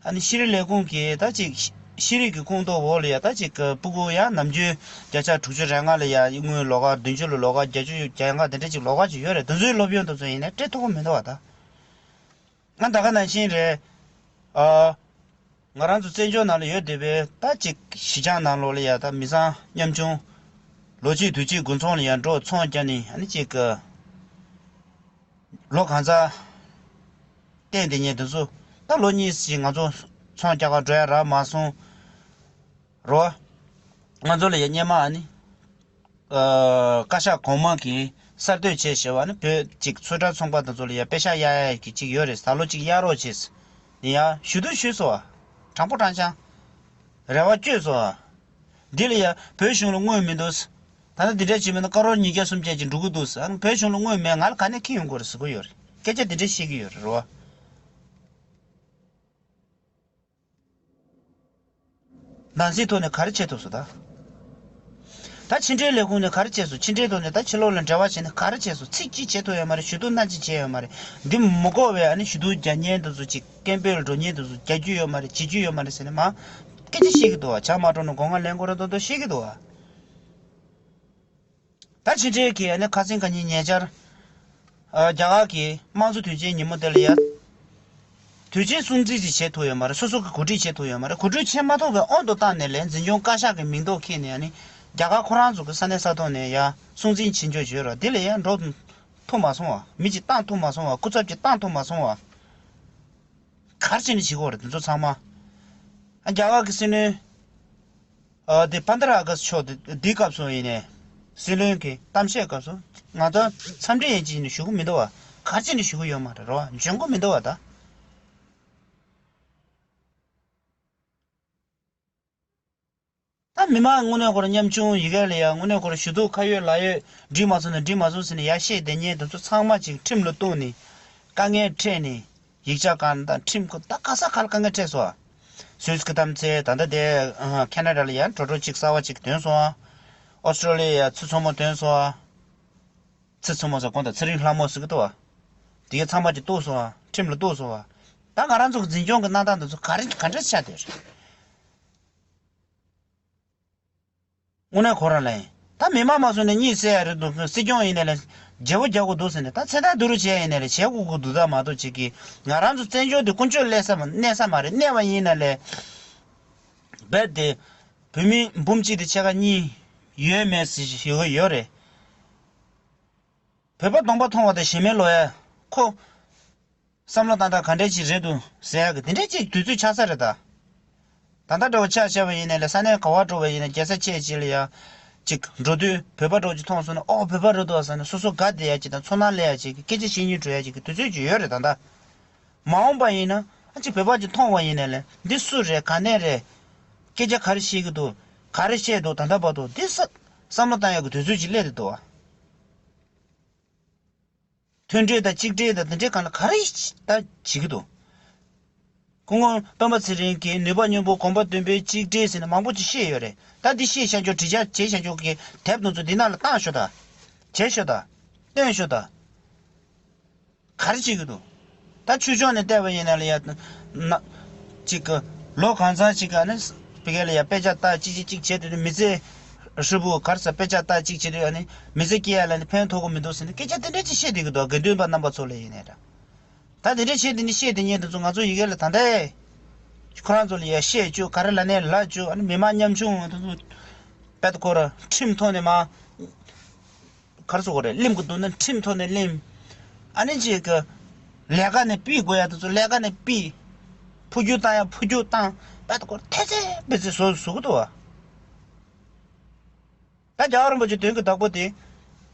ཨ་ནི་ཤེས་རིག་ལས་ཁུངས་ཀྱིས་ད་ཅིག་ ཤེས་རིག་གི་ཁོངས་གཏོགས་འོག་ལ་ཡ་ད་ཅིག་སྤུ་གུ་ཡ་ནམ་རྒྱུན་བརྒྱ་ཆ་དྲུག་ཅུ་རེ་ལྔ་ལ་ཡ་དངུལ་ལོགས་ཀ། བདུན་ཅུ་ལ་ལོགས་ཀ། བརྒྱད་ཅུ་གྱ་ལྔ་དེ་འདྲ་ཅིག་ལོགས་ཀ་ཅིག་ཡོད་རེད། དེ་ཚོའི་སློབ་ཡོན་དེ་ཚོ་ཡིན་ནའི་སྤྲད་ཐུབ་ཀྱི་མི་འདུག་བ་ད། ང་ད་ག་ནང་བཞིན་རེད། ཨ། ང་རང་ཚོ་བཙན་བྱོལ་ནང་ལ་ཡོད་བསྡད་པའི་ད་ཅིག་གཞིས་ཆགས་ནང་ལོགས་ལ་ཡ་ད་མི་ཚང་ཉམ་ཆུང་ལོ་གཅིག་དུས་གཅིག་དགུན་ཚོང་ལ་ཡ་འགྲོ། ཚོང་རྒྱག་ནི་ཨ་ནི་ཅིག་གི་ལོ་གང་ཚ་བསྟན་བསྡད་མཁན་དེ་ཚོ་ད་ལོ་གཉིས་ཤིག་ང་ཚོ་ཚོང་རྒྱག་ག་འགྲོ་ཡ་རག་མ་སོང་། རོ། ང་ཚོ་ལ་ཡ་སྔོན་མ་ཨ་ནི། ཨ། བཀའ་ཤག་གོང་མ་གིས་གསར་གཏོད་བྱས་བྱས་པ་ནི་བོད་ཅིག་ཚོས་གྲྭ་ཚོང་པ་དེ་ཚོ་ལ་ཡ་པེ་ཤག་གཡར་ཡ་གི་ཅིག་ཡོད་རེད། ད་ལོ་ཅིག་གཡར་རོགས་བྱེད། ཡ་ཞུ་གཏུག་ཞུས་སོང་བ། དྲང་པོ་དྲང་རྐྱང་། རེ་བ་བསྐྱོན་སོང་བ། འདི་ལ་ཡ་བོད་གཞུང་ལ་དངུལ་མི་འདུག་ད་ལྟ་འདི་འདྲ་བྱེད་མིན་ན་ཀ་རོར་ཉིས་བརྒྱ་སུམ་བརྒྱ་ཅིག་འགྲོ་གི་འདུག་ཟེར། བོད་གཞུང་ལ་དངུལ་མེད། ང་ལ་ག་ནས་འཁྱེར་ཡོང་དགོས་རེད་ཟེར་གི་ཡོད་རེད། སྐད་ཆ་འདི་འདྲ་བཤད་ཀྱི་ཡོད་རེད་རོ། ནང་སྲིད་ཐོག་ནས་ག་རེ་བྱེད་ཐུབ་སོང་ད། ད་ཕྱི་འབྲེལ་ལས་ཁུངས་ནས་ག་རེ་བྱས་སོང་། ཕྱི་འབྲེལ་ཐོག་ནས་ད་ཕྱི་ལོགས་ལ་འབྲེལ་བ་བྱས་ནས་ག་རེ་བྱས་སོང་། ཚིག་གཅིག་བྱེད་ཐུབ་ཡོད་མ་རེད། ཞུ་གཏུག་སྣ་གཅིག་བྱས་ཡོད་མ་རེད། འདི་མི་དགོས་པའི་ཨ་ནི་ཞུ་གཏུག་རྒྱག་མཁན་དེ་ཚོ་ཅིག་སྐད་འབོད་ལ་འགྲོ་མཁན་དེ་ཚོ་རྒྱག་རྒྱུ་ཡོད་མ་རེད། བྱེད་རྒྱུ་ཡོད་མ་རེད་ཟེར་ནས་མར་སྐད་ཆ་བཤད་ཀྱི་འདུག་བ། ཇག་མ་འགྲོ་ན་སྒོ་ང་ལེན་དགོས་རེད་མདོག་མདོག་བཤད་ཀྱི་འདུག་བ། ད་ཕྱི་འབྲེལ་གྱི་ཨ་ནི་ཁ་སང་ཁ་ཉིན་ཉེ་ཆར། ཨ། རྒྱ་གར་གྱི་དམངས་གཙོ་དུས་ཆེན་ཉིན་མོ་དེ་ལ་ཡ། དུས་ཆེན་སྲུང་བརྩི་ཅིག་བྱེད་ཐུབ་ཡོད་མ་རེད། སོ་སོ་གི་གོ་སྒྲིག་བྱེད་ཐུབ་ཡོད་མ་རེད། གོ་སྒྲིག་བྱེད་མ་ཐུབ་པའི་དབང་དུ་བཏང་ནས་ལས་འཛིན་སྐྱོང་བཀའ་ཤག་གི་མིང་ཐོག་འཁྱེར་ནས་ཨ་ནི་རྒྱ་གར་ཁོ་རང་ཚོ་གི་ས་གནས་ས་ཐོག་ནས་ཡ་སྲུང་བརྩི་བྱེད་འཇོག་བྱོས་རོགས། དེ་ལ་ཡ་འགྲོ་ཐུབ་མ་སོང་བ། མི་གཅིག་བཏང་ཐུབ་མ་སོང་བ། སྐུ་ཚབ་ཅིག་བཏང་ཐུབ་མ་སོང་བ། ག་རེ་བྱས་ནས་བྱེད་དགོས་རེད་དེ་ཚོ་ཚང་མ། ཨ། རྒྱ་གར་གྱི་སྲིད་བློན། ཨ། དེ་པན་དྷ་ར་ཨ་གྷ་སི་ཕྱོགས་དེ་འདིའི་སྐབས་སུ་ཡིན་ནས། སྲིད་བློན་གྱི་གཏམ་བཤད་སྐབས་སུ་ང་ཚོ་འཚམས་འདྲི་ཡིན་གཅིག་ནས་ཞུ་གི་མི་འདུག་བ། ག་རེ་བྱས་ནས་ཞུ་གི་ཡོད་མ་རེད་རོ། འཇོན་གི་མི་འདུག་བ་ད། ད་མི་མང་དངོས་གནས་ཁོ་རང་ཉམ་ཆུང་ཡི་གེ་ལ་ཡ་དངོས་གནས་ཁོ་རང་ཞུ་གཏུག་ཁ་ཡོད་ལག་ཡོད་འགྲིག་མ་སོང་ན་འགྲིག་མ་སོང་ཟེར་ནས་ཡར་བཤད་བསྡད་མཁན་དེ་ཚོ་ཚང་མ་ཅིག་ཁྲིམས་ལ་གཏུགས་ནས་དཀའ་ངལ་འཕྲད་ནས་ཡིག་ཆ་གང་དང་ཁྲིམས་ཁོ་ད་ག་ས་ག་ལ་དཀའ་ངལ་འཕྲད་སོང་། སུད་སི་གི་གཏམ་ཚེ་ད་ལྟ་དེ་ཁེ་ན་ཌ་ལ་ཡ་གྲོགས་གྲོགས་ཅིག་གསར་བ་ཅིག་ཐོན་སོང་། ཨོ་སི་ཀྲོ་ལི་ཡ་ཚུར་མཚོ་མོ་ཐོན་སོང་། ཚུར་མཚོ་མོ་ཟེར་གོང་དང་ཚེ་རིང་ལྷ་མོ་ཟེར་གི་འདུག་བ། དེ་གའི་ཚང་མ་ཅིག་གཏུགས་སོང་། ཁྲིམས་ལ་གཏུགས་སོང་བ། ད་ང་རང་ཚོ་གི་འཛིན་སྐྱོང་གི་གནང་སྟངས་དེ་ཚོ་ག་རེ་ག་འདྲ་ཆགས་བསྡད་རེད། དངོས་གནས་ཁོ་རང་ལ་ཡིན། ད་མི་མང་མ་སོང་ནས་གཉིད་སད་ཡ་རེད་འདུག་སྲིད་སྐྱོང་ཡིན་ནའི་ལས་བརྗེ་པོ་རྒྱག་དགོས་འདུག་ཟེར་ནས་ད་ཚེ་ཐར་བསྡུ་རུབ་བྱས་ཡིན་ནའི་ལས་བྱེད་དགོས་ཀྱི་འདུག་ད་མ་གཏོགས་ཅིག་གིས་ང་རང་ཚོ་བཙན་བྱོལ་དེ་ཀུན་སྤྱོད་གནས་ས་མ་གནས་ས་མ་རེད། གནས་པ་ཡིན་ན་ལས་རྦད་དེ་བོད་མི་འབུམ་གཅིག་དེ་ཕྱེད་ཀ་གཉིས་ཡོད་མེད་ཟེར་ཞིག་ཡོད་ཡོད་རེད། བོད་པ་གདོང་པ་མཐོང་བ་དང་གཞན་མའི་ལོ་ཡ་ཁོ། བསམ་བློ་བཏང་སྟངས་ག་འདྲ་ཅིག་རེད་འདུག་ཟེར་ཡག་གི་དེ་འདྲ་ཅིག་དུས་ཚོད་ཆགས་ས་རེད་ད། ད་ལྟ་འདྲ་བོ་ཆ་བཞག་པ་ཡིན་ནའི་ལས་ས་གནས་ག་བ་འགྲོ་བ་ཡིན་ནའི་རྒྱལ་ས་ཆེ་ཆེ་ལ་ཡ། ཅིག་འགྲོ་དུས་བོད་པ་འདྲ་བོ་ཅིག་མཐོང་སོང་ན་ཨོ་བོད་པ་རེད་འདུག་ཟེར་ནས་སོ་སོ་དགའ་བསྡད་ཡ་ཅིག་དང་ཚོར་སྣང་སླེབས་ཡ་ཅིག་གི་སྐད་ཆ་བཤད་སྙིང་བྲོ་ཡ་ཅིག་གི་དུས་ཚོད་ཅིག་ཡོད་རེད་ད་ལྟ། མ་འོངས་པ་ཡིན་ན་ཨ་ཅིག་བོད་པ་ཅིག་མཐོང་བ་ཡིན་ནའི་ལས་འདི་སུ་རེད་ག་ནས་རེད། སྐད་ཆ་ག་རེ་བཤད་ཀྱི་འདུག་ག་རེ་བཤད་འདུག་ད་ལྟ་བར་དུ་འདི་ས་བསམ་བློ་བཏང་ཡ་གི་དུས་ཚོད་ཅིག་སླེབས་བསྡད་འདུག་བ། མཐུན་སྒྲིལ་དང་གཅིག་སྒྲིལ་དང་དེ་འདྲའི་སྒང་ལ་ག་རེ་ད་བྱེད་ཀྱི་འདུག་སྐུ་ངོ་སྤེན་པ་ཚེ་རིང་གིས་ནུས་པ་མཉམ་སྤུངས་གོམ་པ་མཐུན་པའི་གཅིག་སྒྲིལ་ཟེར་ནས་མང་པོ་ཅིག་བཤད་ཡོད་རེད། ད་འདི་བཤད་བཞག་ཆོག་དྲི་བརྒྱ་བྱས་བཞག་ཆོག་གི་དེབ་དེ་ཚོ་འདི་ནང་ལ་བཏང་ཤོག་དང་། བྱས་ཤོག་དང་། སྟོན་ཤོག་དང་། ག་རེ་བྱེད་ཀྱི་འདུག་ད་ཆོས་ཕྱོགས་ནས་བལྟས་པ་ཡིན་ན་ལ་ཡ། ན། གཅིག་གི་ལོ་གང་ཚང་གཅིག་ག་ནི་བི་གེ་ལ་ཡ་དཔེ་ཆ་ལྟ་གཅིག་གཅིག་གཅིག་བྱས་དུས་མི་ཚེ་ཧྲིལ་པོ་ག་རེ་ཟ་དཔེ་ཆ་ལྟ་གཅིག་བྱས་དུས་ཨ་ནི་མི་ཚེ་སྐྱེལ་ཡ་ལ་ནི་ཕན་ཐོགས་ཀྱི་མི་འདུག་ཟེར་ནས་སྐད་ཆ་དེ་འདྲ་ཅིག་བཤད་བསྡད་ཀྱི་འདུག་དགེ་འདུན་པ་རྣམ་པ་ཚོ་ལ་ཡིན་ནའི་འདྲ། ད་དེ་འདྲ་བཤད་དེ་ནི་བཤད་དེ་ཉན་དེ་ཚོ་ང་ཚོ་ཡི་གེ་ལ་ད་ལྟའི་ཁོ་རང་ཚོ་ལ་ཡ་བཤད་བཅུག་ག་རེ་ལབ་ནའི་ལབ་བཅུག་ཨ་ནི་མི་མང་ཉམ་ཆུང་དེ་ཚོ་དཔེ་ཁོ་ར་ཁྲིམས་ཐོག་ནས་མ། ག་རེ་ཟེར་དགོས་རེད། གླེང་དགོས་འདུག་ན་ཁྲིམས་ཐོག་ནས་གླེང་། ཨ་ནི་ཅིག་གི་ལས་ཀ་ནས་ཕུད་དགོས་ཡ་དེ་ཚོ་ལས་ཀ་ནས་ཕུད། འཕོ་འགྱུར་བཏང་ཡ་འཕོ་འགྱུར་བཏང་། དཔེ་ཁོ་ར་ཐེ་ཚེ་བེ་ཚེ་བཟོ་བཟོ་གི་འདུག་བ། ད་རྒྱལ་བ་རིན་པོ་ཆེ་དོན་གྱི་བདག་པོ་དེ།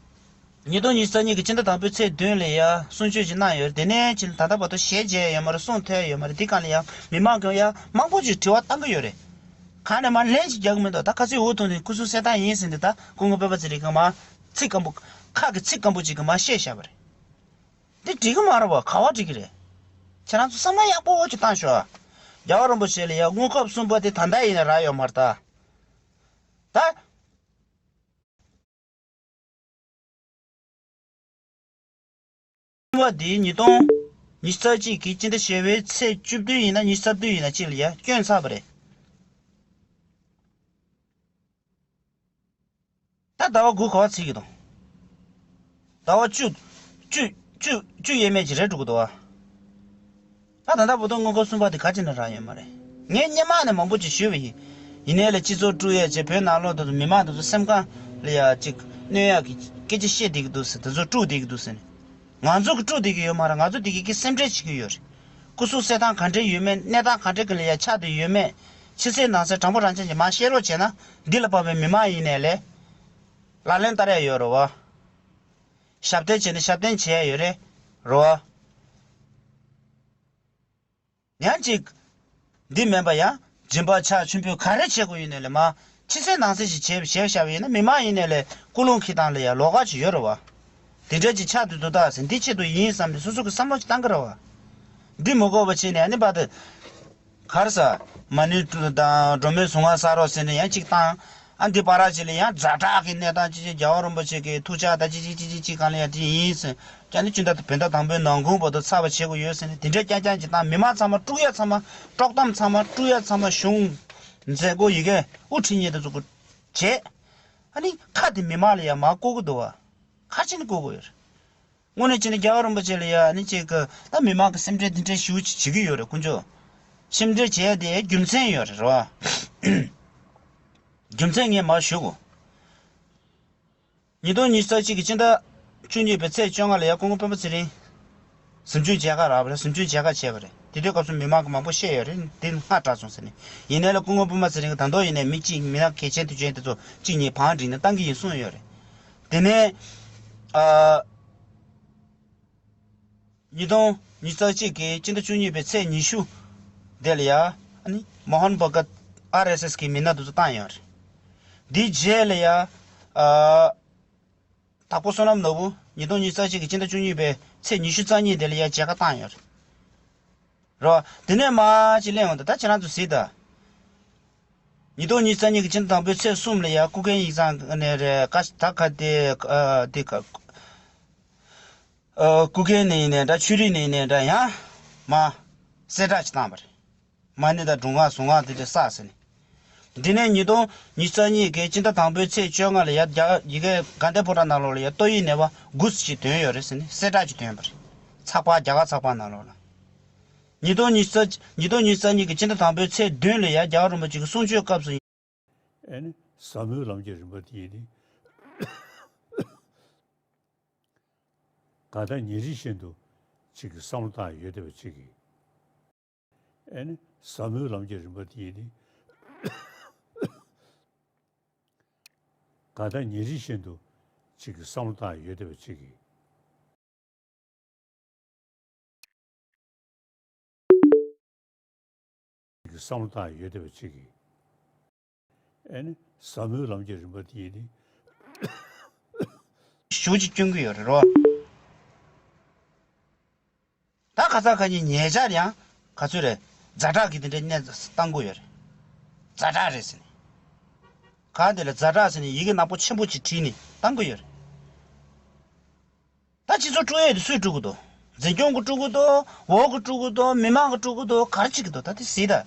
ཉིས་སྟོང་ཉི་ཤུ་རྩ་གཉིས་ཀྱི་སྤྱི་ཟླ་དང་པོའི་ཚེས་བདུན་ལ་ཡ་གསུང་ཆོས་ཅིག་གནང་ཡོད་རེད། དེ་ནས་ཕྱིན་ད་ལྟ་བར་དུ་ཞལ་མཇལ་ཡོད་མ་རེད། གསུང་ཐོས་ཡོད་མ་རེད། འདི་སྒང་ལ་ཡ་མི་མང་གིས་ཡ་མང་པོ་ཅིག་དྲི་བ་བཏང་གི་ཡོད་རེད། གང་ནས་མ་ལན་ཅིག་རྒྱག་གི་མི་འདུག་ད་ཁ་སང་འུ་ཐུག་ནས་སྐུ་གཟུགས་གསལ་ཐང་ཡིན་ཟེར་འདི་ད་སྐུ་ངོ་སྤེན་པ་ཚེ་རིང་གིས་མ་ཚིག་སྐམ་པོ་ཁ་གི་ཚིག་སྐམ་པོ་ཅིག་གིས་མ་བཤད་བཞག་པ་རེད། འདི་འགྲིག་གི་མ་རེད་བ། ག་བ་འགྲིག་གི་རེད། ཁྱེད་རང་ཚོ་བསམ་བློ་ཡག་པོ་ཅིག་བཏང་ཤོག་རྒྱལ་བ་རིན་པོ་ཆེ་ལ་ཡ་དངོས་ཁབ་གསུམ་པ་དེ་ད་ལྟ་ཡིན་ན་རག་ཡོད་མ་རེད་ད། ད། བ་འདི་ཉིས་སྟོང་ཉི་ཤུ་རྩ་གཅིག་གི་སྤྱི་ཟླ་བཞི་པའི་ཚེས་བཅུ་བདུན་ཡིན་ན་ཉི་ཤུ་རྩ་བདུན་ཡིན་ན་གཅིག་ལ་ཡ་བསྐྱོན་ཚར་བ་རེད། ཟླ་བ་དགུ་ག་བ་ཚིག་གི་འདུག་ཟླ་བ་བཅུ། བཅུ་བཅུ་བཅུ་ཡས་མས་ཀྱི་རེད་འགྲོ་གི་འདུག་བ། ད་ད་ལྟ་བར་དུ་དངུལ་ཁང་གསུམ་པ་དེ་ག་ཅི་ནས་རག་ཡོད་མ་རེད། ངས་སྔོན་མ་ནས་མང་པོ་ཅིག་ཞུས་པ་ཡིན། ཡིན་ནའི་ལས་སྤྱི་ཚོགས་དཀྲུག་ཡས་བྱས། བོད་ནང་ལོགས་དུ་མི་མང་དུ་སེམས་ཁམས་ལ་ཡ་ཅིག་གནོད་ཡག་གི་སྐད་ཆ་བཤད་བསྡད་ཀྱི་འདུག་ཟེར། དེ་ཚོ་དཀྲུག་བསྡད་ཀྱི་འདུག་ཟེར་ནས། ང་ཚོ་གི་དཀྲུག་བསྡད་ཀྱི་ཡོད་མ་རེད། ང་ཚོ་བསྡད་ཀྱི་གི་སེམས་ཁྲལ་བྱེད་ཀྱི་ཡོད་རེད། སྐུ་གཟུགས་གསལ་ཐང་ག་འདྲ་ཡོད་མེད། གནས་སྟངས་ག་འདྲ་གི་ལ་ཡ་ཆགས་བསྡད་ཡོད་མེད། ཕྱི་གསལ་ནང་གསལ་དྲང་པོ་རང་བཙན་གྱིས་མར་བཤད་རོགས་བྱས་ན། འདི་ལ་བབས་པའི་མི་མང་ཡིན་ནའི་ལས་ལག་ལེན་བསྟར་ཡ་ཡོད་རེད་བ། ཞབས་བརྟན་བྱས་ན་ཞབས་བརྟན་བྱེད་ཡ་ཡོད་རེད། རེད་བ། ཡང་ཅིག་འདི་མིན་པ་ཡང་སྦྱིན་པ་ཕྱག་མཆོད་འབུལ་ག་རེ་བྱེད་དགོས་ཡིན་ནའི་ལས་མར་ཕྱི་གསལ་ནང་གསལ་ཞིག་བྱས་བྱས་བཞག་པ་ཡིན་ན། མི་མང་ཡིན་ནའི་ལས་ཀུན་སློང་འཁྱེར་སྟངས་ལ་ཡང་ལོགས་ཀ་ཅིག་ཡོད་རེད་བ། དེ་འདྲ་ཅིག་ཆགས་བསྡད་འདུག་ད་ཟེར། འདི་ཆེད་དུ་ཡིན་བསམ་ནས་སོ་སོ་གི་བསམ་བློ་ཅིག་བཏང་གི་རེད་བ། འདི་མི་དགོས་པ་བྱས་ནས་ཨ་ནི་བར་དུ་གར་ས་མ་ཎི་དང་སྒྲོལ་མའི་གཟུངས་སྔགས་བསགས་རོགས་ཟེར་ནས་ཡང་ཅིག་བཏང་། ཨ་འདི་བར་ཅིག་ལ་ཡང་ཛ་དྲག་གི་གནས་སྟངས་ཅིག་ཅིག་རྒྱལ་བ་རིན་པོ་ཆེ་གི་ཐུགས་ཕྱག་དང་ཅིག་ཅིག་ཅིག་ཅིག་ཅིག་གང་ལ་ཡང་དེ་ཡིན་ཟེར། ཀྱང་ནི་ཅུང་ད་བོད་ཟླ་དང་པོའི་ནང་ཁུལ་བར་དུ་ཚར་བ་བྱེད་དགོས་ཡོད་ཟེར་ནས། དེ་འདྲ་རྐྱང་རྐྱང་ཅིག་བཏང་། མི་མང་ཚང་མ་དཀྲུག་ཡ་ཚང་མ། དཀྲོག་གཏམ་ཚང་མ་དཀྲུག་ཡ་ཚང་མ་གཞུང་མཛད་སྒོ་ཡི་གེ་དབུ་ཁྲིད་མཁན་དེ་ཚོ་གིས་བྱས། ཨ་ནི་ཁ་དེ་མི་མང་ལ་ཡང་མར་བསྐུར་གི་འདུག་བ། ག་རེ་བྱས་ནས་བསྐུར་དགོས་ཡོད་རེད། དངོས་གནས་བྱས་ན་རྒྱལ་བ་རིན་པོ་ཆེ་ལ་ཡ་ནི་ཅིག་གི་ད་མི་མང་གི་སེམས་ཁྲལ་འདི་འདྲ་ཞེ་པོ་ཅིག་བྱེད་ཀྱི་ཡོད་རེད། དཀོན་མཆོག་སེམས་ཁྲལ་བྱས་དེ་རྒྱུ་མཚན་ཡོད་རེད། རེད་བ། རྒྱུ་མཚན་ངས་མར་ཞུ་གོ། ཉིས་སྟོང་ཉི་ཤུ་རྩ་གཅིག་གི་སྤྱི་ཟླ་བཅུ་གཉིས་པའི་ཚེས་བཅོ་ལྔ་ལ་ཡ་སྐུ་ངོ་སྤེན་པ་ཚེ་རིང་གཟིམ་ཆུང་མཇལ་ཁ་རག་པ་རེད། གཟིམ་ཆུང་མཇལ་ཁ་བྱས་པ་རེད། དེ་དུས་སྐབས་སུ་མི་མང་གི་མང་པོ་བཤད་ཡོད་རེད། འདི་སྔ་དྲགས་སོང་ཟེར་ནས། ཡིན་ནའི་ལས་སྐུ་ངོ་སྤེན་པ་ཚེ་རིང་གིས་ད་དུང་ཡིན་ནའི་མི་གཅིག་མི་སྣ་གལ་ཆེན་དུ་བྱས་དེ་ཚོ་གཅིག་གཉིས་བང་བསྒྲིགས་ནས་བཏང་གི་ཡིན་གསུངས་ཡོད་རེད། དེ་ནས་ཨ། ཉིས་སྟོང་ཉི་ཤུ་རྩ་གཅིག་གི་སྤྱི་ཟླ་བཅུ་གཉིས་པའི་ཚེས་ཉི་ཤུ་དེ་ལ་ཡ་ཨ་ནི་མོ་ཧོན་བྷ་གཏ་ཨར་ཨེས་ཨེས་གི་མི་སྣ་དེ་ཚོ་བཏང་ཡོད་རེད། འདིའི་རྗེས་ལ་ཡ་ཨ། དྭགས་པོ་བསོད་ནམས་ནོར་བུ་ཉིས་སྟོང་ཉི་ཤུ་རྩ་གཅིག་གི་སྤྱི་ཟླ་བཅུ་གཉིས་པའི་ཚེས་ཉི་ཤུ་རྩ་གཉིས་དེ་ལ་ཡ་མཇལ་ཁ་བཏང་ཡོད་རེད། རོ། དེ་ནས་མར་ཅིག་གླེང་འོང་དུས་ད་ཁྱེད་རང་ཚོ་གཟིགས་དང་། ཉིས་སྟོང་ཉི་ཤུ་རྩ་གཉིས་ཀྱི་སྤྱི་ཟླ་དང་པོའི་ཚེས་གསུམ་ལ་ཡ་སྐུ་མཁྱེན་ཡིག་ཚང་ནས་རེད། ཀ་ད་ག་དེ་ཨ་དེ་ག་ཨ་སྐུ་མཁྱེན་ནས་ཡིན་ནའི་འདྲ། ཆོས་རིག་ནས་ཡིན་ནའི་འདྲ། ཡང་མར་གསལ་བསྒྲགས་ཅིག་བཏང་བ་རེད། མ་ཎི་དང་སྒྲུབ་སྔགས་གཟུངས་སྔགས་དེ་འདྲ་བསགས་ཟེར་ནས། འདི་ནས་ཉིས་སྟོང་ཉི་ཤུ་རྩ་གཉིས་ཀྱི་སྤྱི་ཟླ་དང་པོའི་ཚེས་བཅོ་ལྔ་ལ་ཡ་རྒྱ་ཡི་གེ་དགའ་ལྡན་ཕོ་བྲང་ནང་ལོགས་ལ་ཡ་ཏོག་དབྱིབས་ནད་པ་དགུ་ཙམ་ཞིག་ཐོན་ཡོད་རེད་ཟེར་ནས་གསལ་བསྒྲགས་ཅིག་ཐོན་པ་རེད། ཚགས་པར། རྒྱ་གར་ཚགས་པར་ནང་ལོགས་ལ། ཉིས་སྟོང་ཉི་ཤུ་རྩ་ཉིས་སྟོང་ཉི་ཤུ་རྩ་གཉིས་ཀྱི་སྤྱི་ཟླ་དང་པོའི་ཚེས་བདུན་ལ་ཡ་རྒྱལ་བ་རིན་པོ་ཆེ་གི་གསུང་ཆོས་སྐབས་སུ། ཨེ་ནི་ཟབ་མོའི་ལམ་གྱི་རིམ་པ་འདི་ཡིན་ཏེ། གང་ལྟར་ཉིན་རེ་བཞིན་དུ་ཅིག་གི་བསམ་བློ་བཏང་ཡོད་བསྡད་པ་ཅིག་གིས། ཨེ་ནི་ཟབ་མོའི་ལམ་གྱི་རིམ་པ་འདི་ཡིན་ཏེ། གང་ལྟར་ཉིན་རེ་བཞིན་དུ་ཅིག་གི་བསམ་བློ་བཏང་ཡོད་བསྡད་པ་ཅིག་གིས། ཅིག་གི་བསམ་བློ་བཏང་ཡོད་བསྡད་པ་ཅིག་གིས། ཨེ་ནི་ཟབ་མོའི་ལམ་གྱི་རིམ་པ་འདི་ཡིན་ཏེ། ཞུ་ཅིག་སྐྱོན་གྱི་ཡོད་རེད་རོ། ད་ཁ་སང་ཁ་ཉིན་ཉེ་ཆར་ཡང་ག་ཚོད་རེད། ཛ་དྲག་གི་དེ་འདྲའི་གནས་བཏང་གི་ཡོད་རེད། ཛ་དྲག་རེད་ཟེར་ནས། གང་དེ་ལ་ཛ་དྲག་ཟེར་ནས་ཡི་གེ་ནག་པོ་ཆེན་པོ་ཅིག་བྲིས་ནས་བཏང་གི་ཡོད་རེད། ད་སྤྱི་ཚོགས་དཀྲུག་ཡས་དེ་སུས་དཀྲུག་གི་འདུག་འཛིན་སྐྱོང་གིས་དཀྲུག་གི་འདུག་འོག་གིས་དཀྲུག་གི་འདུག་མི་མང་གིས་དཀྲུག་གི་འདུག་ག་རེ་བྱེད་ཀྱི་འདུག་ད་དེ་གཟིགས་དང་།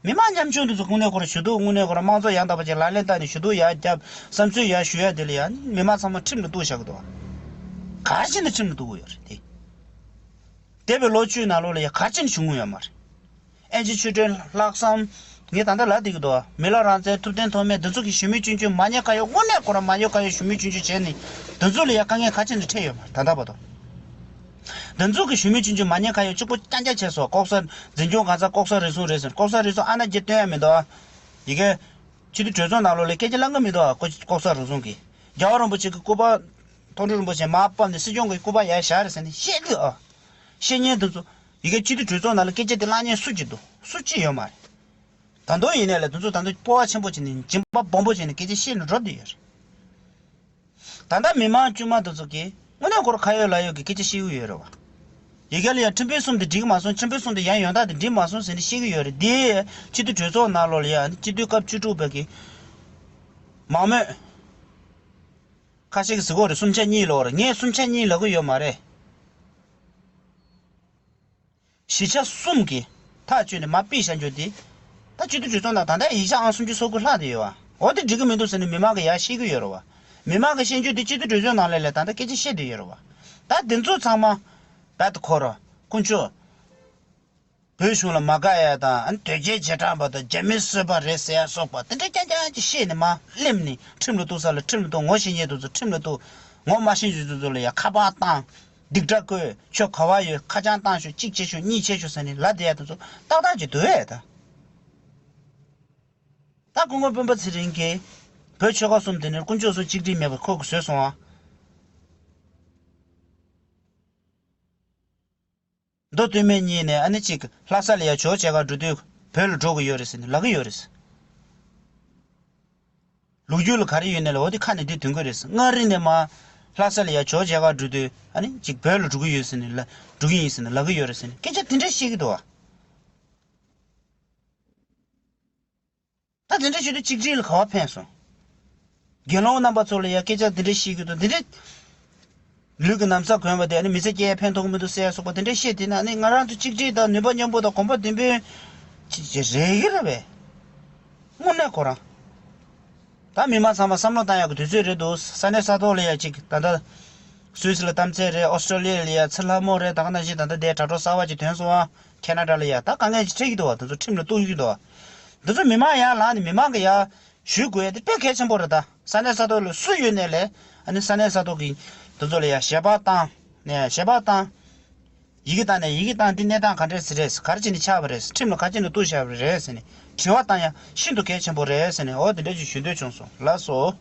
མི་མང་ཉམ་ཆུང་དེ་ཚོ་དངོས་གནས་ཁོ་རང་ཞུ་གཏུག་དངོས་གནས་ཁོ་རང་དམངས་གཙོ་ཡང་དག་པ་ཅིག་ལག་ལེན་བསྟར་ནས་ཞུ་གཏུག་ཡར་བརྒྱབ། བསམ་ཚུལ་ཡར་ཞུ་ཡ་དེ་ལ་ཡང་མི་མང་ཚང་མ་ཁྲིམས་ལ་གཏུགས་བཞག་གི་འདུག་ག་རེ་བྱས་ནས་ཁྲིམས་ལ་གཏུག་གི་ཡོད་རེད་དེ། འདས་པའི་ལོ་བཅུའི་ནང་ལོགས་ལ་ཡང་ག་རེ་བྱས་ནས་བྱུང་ཡོད་མ་རེད། ཨེན་ཅི་ཆོས་སྒྲོན། ལྷག་བསམ། ངས་ད་ལྟ་ལབ་བསྡད་ཀྱི་འདུག་མི་ལ་རང་བཙན། ཐུབ་བསྟན་ཐོགས་མེད། འདི་ཚོ་གི་ཞུ་མི་ཆུང་ཆུང་མ་ཉེས་ཁ་གཡོག་དངོས་གནས་ཁོ་རང་མ་ཉེས་ཁ་གཡོག་ཞུ་མི་ཆུང་ཆུང་བྱས་ནས་འདི་ཚོ་ལ་ཡང་དཀའ་ངལ་ག་རེ་བྱས་ནས་འཕྲད་ཡོད་མ་རེད་ད་ལྟ་བར་དུ། འདི་ཚོ་གི་ཞུ་མི་ཆུང་ཆུང་མ་ཉེས་ཁ་གཡོག་གཅིག་པོ་རྐྱང་རྐྱང་བྱས་སོང་། ལྐོག་ཟ། འཛིན་སྐྱོང་གང་ཚང་ལྐོག་ཟ་རུལ་སུངས་རེད་ཟེར། ལྐོག་ཟ་རུལ་སུངས་ཨ་ན་རྒྱ་སྟོན་ཡ་མི་འདུག་ཨ། ཡི་གེ་སྤྱི་འཐུས་གྲོས་ཚོགས་ནང་ལོགས་ལ་སྐད་ཆ་གླེང་གི་མི་འདུག་ཨ། ལྐོག་ལྐོག་ཟ་རུལ་སུངས་ཀྱི། རྒྱལ་བ་རིན་པོ་ཆེ་གི་སྐུ་པར། མཐོང་གྲོལ་རིན་པོ་ཆེ་མར་ཕབ་ནས་སྲིད་སྐྱོང་གི་སྐུ་པར་ཡར་བཞག་རེད་ཟེར་ནས་བཤད་ཀྱི་ཨ། བཤད་མཁན་དེ་ཚོ་ཡི་གེ་སྤྱི་འཐུས་གྲོས་ཚོགས་ནང་ལ་སྐད་ཆ་དེ་གླེང་མཁན་སུ་གཅིག་འདུག་སུ་གཅིག་ཡོད་མ་རེད། ད་དུང་ཡིན་ནའི་ལས་དེ་ཚོ་ད་དུང་སྤོབས་པ་ཆེན་པོ་བྱས་ནས་སྦྱིན་པ་སྦོམ་པོ་བྱས་ནས་སྐད་ཆ་བཤད་ནས་འགྲོ་བསྡད་ཡོད་རེད། ད་ལྟ་མི་མང་དཀྱུས་མ་དེ་ཚོ་གིས་དངོས་གནས་ཁོ་རང་ཁ་ཡོད་ལག་ཡོད་ཀྱི་སྐད་ཆ་བཤད་ཀྱི་ཡོད་རེད་བ། ཡི་གེ་ལ་ཡང་ཁྲིམས་དཔོན་གསུམ་དེ་འགྲིག་མ་སོང་། ཁྲིམས་དཔོན་གསུམ་དེ་ཡང་ཡོང་སྟངས་དེ་འགྲིག་མ་སོང་ཟེར་ནས་བཤད་ཀྱི་ཡོད་རེད། དེ་སྤྱི་འཐུས་གྲོས་ཚོགས་ནང་ལོགས་ལ་ཡང་སྤྱི་འཐུས་སྐབས་བཅུ་དྲུག་པའི་གི་མང་མོས། ཁ་ཤས་ཀྱིས་ཟེར་གྱི་ཡོད་རེད། སུམ་ཆ་གཉིས་ལབ་ཀྱི་ཡོད་རེད། ངས་སུམ་ཆ་གཉིས་ལབ་ཀྱི་ཡོད་མ་རེད། བཞི་ཆ་གསུམ་གྱིས་ཐག་གཅོད་ནས་མར་ཕུད་བཞག་རྒྱུ་དེ། ད་སྤྱི་འཐུས་གྲོས་ཚོགས་ནང་ད་ལྟ་ཡིག་ཆ་ཨང་སུམ་ཅུ་སོ་དགུ་ལྷག་བསྡད་ཡོད་བ། འོ་དེ་འགྲིག་གི་མི་འདུག་ཟེར་ནས་མི་མང་གིས་ཡར་བཤད་ཀྱི་ཡོད་རེད་བ། མི་མང་གི་ཤེས་རྒྱུ་དེ་སྤྱི་འཐུས་གྲོས་ཚོགས་ནང་ལ་ལས་ད་ལྟ་སྐད་ཆ་བཤད་བསྡད་ཡོད་རེད་བ། ད་དེ་ཚོ་ཚང་མ་བད་ཁོ་ར་དཀོན་མཆོག་བོད་གཞུང་ལ་མ་དགའ་ཡ་དང་ཨ་ནི་དོལ་རྒྱལ་རྗེས་འབྲང་པ་དང་རྒྱ་མི་གསོད་པ་རེད་ཟེར་ཡ་སོགས་པ་དེ་འདྲ་རྐྱང་རྐྱང་ཅིག་བཤད་ནས་མར་སླེབས་ནས་ཁྲིམས་ལ་གཏུགས་ས་ལ་ཁྲིམས་ལ་གཏུགས། ངོ་ཤེས་མཁན་དེ་ཚོ་ཁྲིམས་ལ་གཏུགས། ངོ་མ་ཤེས་མཁན་དེ་ཚོ་ལ་ཡ་ཁ་པར་བཏང་། སྡིགས་སྒྲ་བཀོད། ཁྱོད་ག་བ་ཡོད། ཁ་བྱང་བཏང་ཤོག་གཅིག་བྱེད་ཤོག་གཉིས་བྱེད་ཤོག་ཟེར་ནས་ལབ་བསྡད་ཡ་དེ་ཚོ་ཏག་ཏག་ཅིག་འདུག་ཨེ་ད། ད་སྐུ་ངོ་སྤེན་པ་ཚེ་རིང་གིས་བོད་ཆོལ་ཁ་གསུམ་དེ་ནས་དཀོན་མཆོག་གསུམ་གཅིག་སྒྲིལ་མེད་པར་ཁོ་གིས་བཟོས་སོང་ཨ། མདོ་སྟོད་སྨད་གཉིས་ནས་ཨ་ནི་གཅིག་ལྷ་ས་ལ་ཡ་ཇོ་བོ་མཇལ་ཁ་འགྲོ་དུས་བོད་ལ་འགྲོ་གི་ཡོད་རེད་ཟེར་ནས་ལབ་གི་ཡོད་རེད། ལོ་རྒྱུས་ལ་ག་རེ་ཡོད་ནས་ལ་འོ་དེ་ཁ་ནས་འདི་ཐོན་གི་རེད། མངའ་རིས་ནས་མར་ལྷ་ས་ལ་ཡ་ཇོ་བོ་མཇལ་ཁ་འགྲོ་དུས་ཨ་ནི་གཅིག་བོད་ལ་འགྲོ་གི་ཡོད་ཟེར་ནས་ལ་འགྲོ་གི་ཡིན་ཟེར་ནས་ལབ་གི་ཡོད་རེད་ཟེར་ནས་སྐད་ཆ་དེ་འདྲ་བཤད་གི་འདུག་བ། ད་དེ་འདྲ་བྱེད་དུས་གཅིག་སྒྲིལ་ལ་ག་བ་ཕན་སོང་། དགེ་སློང་རྣམ་པ་ཚོ་ལ་ཡ་སྐད་ཆ་དེ་འདྲ་བཤད་གི་འདུག་དེ་འདྲ་ལུས་ཀྱི་ན་ཚ་གོན་པ་དེ་ཨ་ནི་མི་ཚེ་སྐྱེལ་ཡ་ཕན་ཐོགས་ཀྱི་མི་འདུག་ཟེར་ཡ་སོགས་པ་དེ་འདྲ་བཤད་དེ་ན་ཨ་ནི་ང་རང་ཚོ་གཅིག་སྒྲིལ་དང་ནུས་པ་མཉམ་པོ་དང་གོམ་པ་མདུན་སྤོས་ཅི་ཅི་རེད་གི་རེད་པས། དངོས་གནས་ཁོ་རང་། ད་མི་མང་ཚང་མ་བསམ་བློ་བཏང་ཡག་གི་དུས་ཚོད་རེད་འདུག་ས་གནས་ས་ཐོག་ལ་ཡ་གཅིག་ད་ལྟ་སུད་སི་ལ་གཏམ་ཚད་རེད། ཨོ་སི་ཀྲོ་ལི་ཡ་ལ་ཡ་ཚེ་ལྷ་མོ་རེད། ད་ག་ནང་བཞིན་ད་ལྟ་དེ་དྲ་གྲོགས་གསར་པ་ཅིག་ཐོན་སོང་ཨ། ཁེ་ན་ཌ་ལ་ཡ་ད་དཀའ་ངལ་ཅིག་འཕྲད་ཀྱི་འདུག་བ། དེ་ཚོ་ཁྲིམས་ལ་གཏུགས་ཀྱི་འདུག་བ། དེ་ཚོ་མི་མང་ཡར་ལངས་ནས་མི་མང་གི་ཡ་ཞུ་དགོས་ཡ་དེ་དཔེ་གལ་ཆེན་པོ་རེད། ད་ས་གནས་ས་ཐོག་ལ་སུ་ཡོད་ནས་ལས་ཨ་ནི་ས་གནས་ས་ཐོག་གི་དེ་ཚོ་ལ་ཡ་ཞལ་པར་བཏང་ནས་ཞལ་པར་བཏང་། ཡི་གེ་བཏང་ནས་ཡི་གེ་བཏང་འདི་གནས་སྟངས་ག་འདྲས་ཟེར་རེད། ག་རེ་བྱས་ནས་ཆགས་པ་རེད། ཁྲིམས་ལ་ག་རེ་བྱས་ནས་གཏུགས་བཞག་པ་རེད་ཟེར་ནས་དྲི་བ་བཏང་ཡ་ཤིན་ཏུ་གལ་ཆེན་པོ་རེད་ཟེར་ནས་འོ་དེ་འདྲ་ཅིག་ཞུ་འདོད་བྱུང་སོང་། ལགས་སོ།